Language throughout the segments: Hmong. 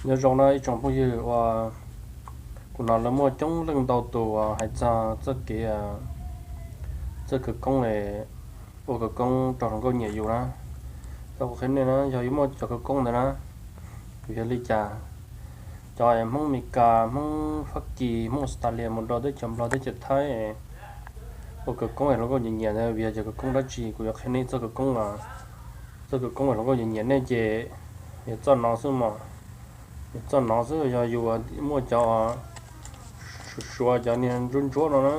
Nyob zoo na ib tsoom phooj ywg uas kuv hnov lawv muaj coob leej ntau tus uas hais txog txoj kev, txoj khawv koob, ua khawv koob rau hluas nkauj nyiam yus na. Tau kuv qhia nej na, yog yus muaj cov khawv koob ntawd na, yog li cas cov Hmoob Amelikas, Hmoob Fab Kis, Hmoob Australia mus rau teb chaws Nplog, teb chaws Thaib, ua khawv koob es hluas nkauj nyiam nyiam ntawd vim yog cov khawv koob dab tsi? Kuv yuav qhia nej txoj khawv koob os. Txoj khawv koob es hluas nkauj nyiam nyiam nej ces yog txoj no xwb mos. Yog txoj no xwb, yog yus muaj cov suav suav, cov niag ntsuab ntsuab no na,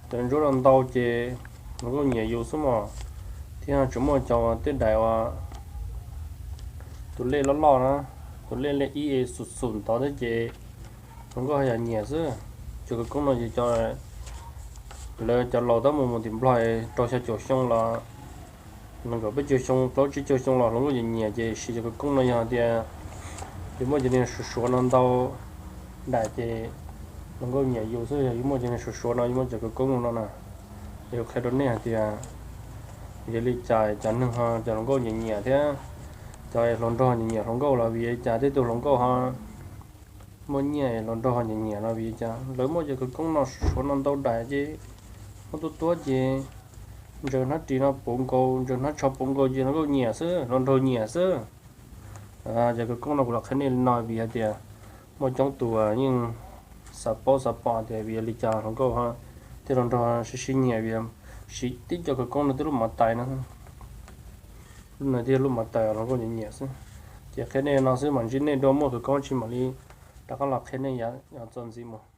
cov ntsuab no ntau ces hluas nkauj nyiam yus xwb mos. Thiab tseem muaj cov uas tej daim uas tus lej loj loj na, tus lej lej ib es xum xum ntawd thiab ces hluas nkauj yog nyiam xwb. Cov khawv koob no ces lawv cov laus tab mus mus tim Nplog rau xya caum xyoo los, nees nkaum peb caug xyoo, plaub tsib caug xyoo los hluas nkauj nyiam nyiam ces siv cov khawv koob no. Yog tias yus muaj cov niag suav suav no ntau daim ces hluas nkauj nyiam yus xwb. Yog yus muaj cov niag suav suav no, yus muaj cov khawv koob no na, yus qhia rau nej hais tias vim li cas cov neeg ho cov hluas nkauj nyiam nyiam thiab cov hluas nraug nyiam nyiam hluas nkauj los vim li cas? Tej tug hluas nkauj ho muaj nyiaj, hluas nraug ho nyiam nyiam no vim li cas? Lawv muaj cov khawv koob no suav no ntau daim ces muab tuab tuab ces ntsaws hnab ris no puv nkaus, ntsaws hnab tsho puv nkaus ces hluas nkauj nyiam xwb, hluas nraug nyiam xwb. Cov khawv koob no kuv los qhia nej li no vim hais tias muaj coob tus yeej xav paub xav pom tias vim li cas hluas nkauj thiab hluas nraug sib sib nyiam vim siv tib cov khawv koob no twb lub mov tais no. Lub no thiaj lub mov tais hluas nkauj nyiam nyiam xwb. Ces qhia nej no xwb, mam ntsib nej dua muaj khawv koob tsis mam li rov qab los qhia nej yav txuas ntxiv mus.